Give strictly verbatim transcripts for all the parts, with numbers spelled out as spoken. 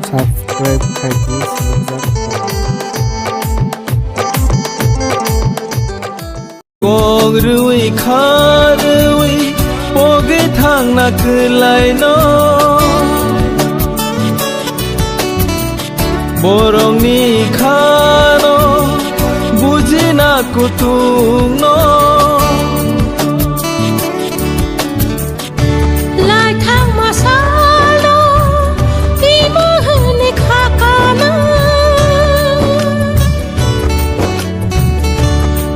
Subscribe khaidi sinijak. Kok rwi kha rwi pogwi thangna kwlaino. Borokni khano bujina kuthukno. Laithang masalo timo hwnwi khakano.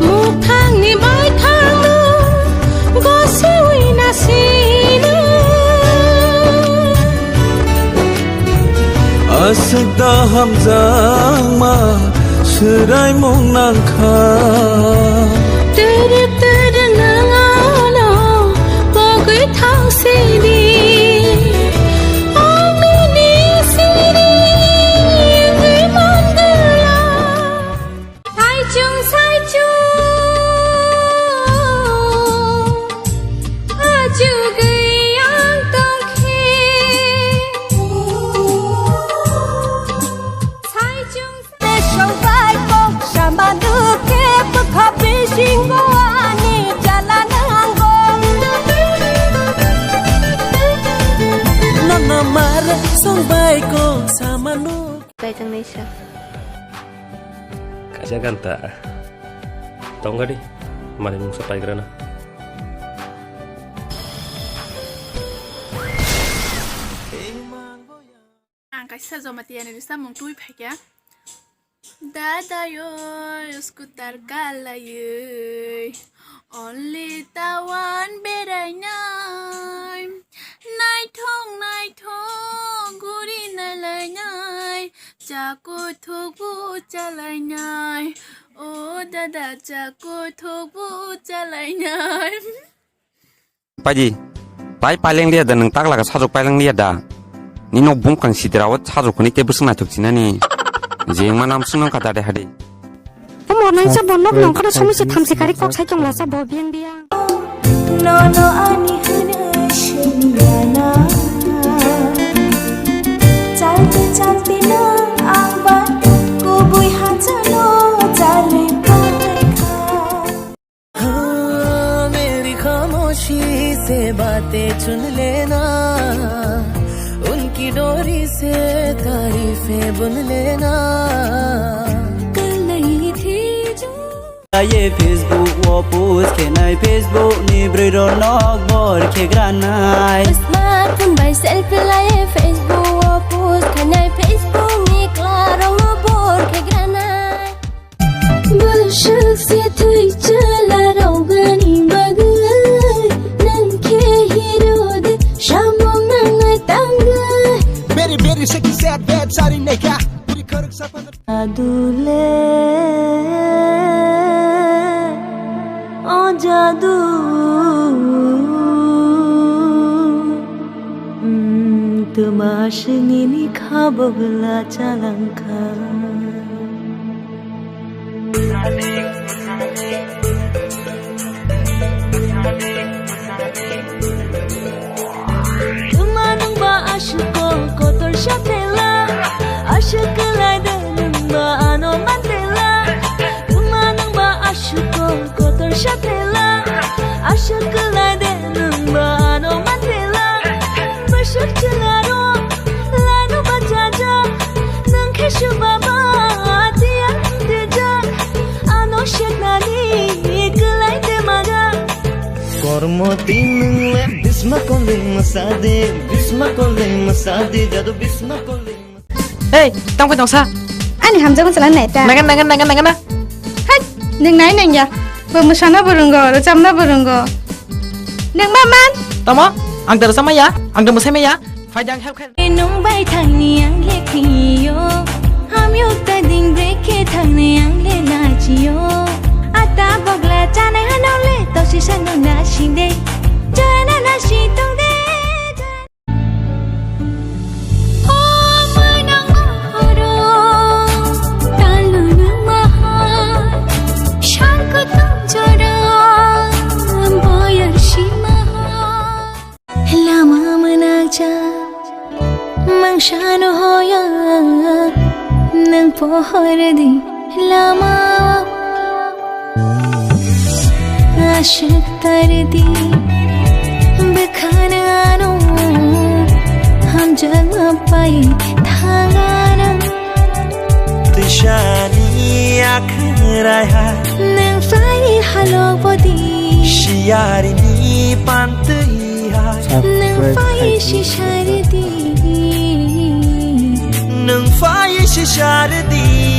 Mukhangni baithangno gosiwi nasino. Aswk da hamjakma swraimung nangkha. Twrwk twrwk nang ano pogwi thang sidi. Ang nini siri wngwi mangwla. Saichung, saichung, achugwi ang tongkhe. Saichung, saichung. Te songbai kok samanu khe bwkha bisingo ani jala nango. Nono mar songbai kok samanu. Kaichang naisa. Kaisa ganta. Tongga di. Mani mungsa paigrana. Ang kaisa Jamatia ni samung twi phaikha. Dada yo scooter kalaiwi. Only tawan berainai, naithok naithok guri nailainai, chaku thukbu chalainai, o dada chaku thukbu chalainai. Paidi, pai paileng liya da nwng takla ka sajok paileng liya da. Ni nok bumkang sidira o sajok hwnwi tei bwswk naithok sinani. Jengma nam swngnang ka dade hade. Omo naisa bo nok nongkhoro somoi se thamchi kari kok sai chonglasa bo biyang biyang. Nono ani hwnwi swngyana. Chalti chalti no ang ba kubui hachalo chali paikha. हाँ, मेरी खामोशी से बातें चुन लेना, उनकी डोरी से तारीफें बुन लेना। कल नहीं थी जो ये Facebook o post khenai, Facebook ni bwrwi rok nok bor khegra nai. Smartphone bai selfie lai, Facebook o post khenai, Facebook ni kla rok no bor khegra nai. Bwswk se thwi chwla rwgani bagwi, nwng khe hero de samung nangnai tangwi. Very, very sexy, sad, bad, sari naikha. Puri khorok saphan. Jadu le, o jadu, mm, twma swnini kha bogla chalangkha. Tuma nungba ashuko kotor shatela, ashuk lai de nungba ano mantela. Tuma nungba ashuko kotor shatela, ashuk lai de nungba ano mantela. Bashuk chilaro lanu bajaja, nung khe shubaba tiya teja, ano sheknani kulai te maga. Kormo tinung le bisma koling masade, bisma koling masade, jadu bisma koling masade. Hey, tang pai tongsa. Ani hamjago chwla nai ta. Nagan, nagan, nagan, nagan na. Hai, nung nai nang ya. Bo musana bo rwngo, rwchapna bo rwngo. Nung ma man? Tamo, ang da rwchapma ya, ang da mwsaima ya. Phai da ang help khe. Nung bai thangni ang le khiyo, hamyuk ta ding break khe thangni ang le nachiyo. Ata bogla chanai hano le, tosi sano nasing de. Jana nasi tong de. O mwnang horo, talu nung maha, shangkutung jora. Pohor di lama aswk tar di bwkhano ano hamjakma pai thangano. Twisani akhwrai ha nwng phai halok bodi. Siyari ni pantwi ha nwng phai sisari di. Nwng phai sisari di.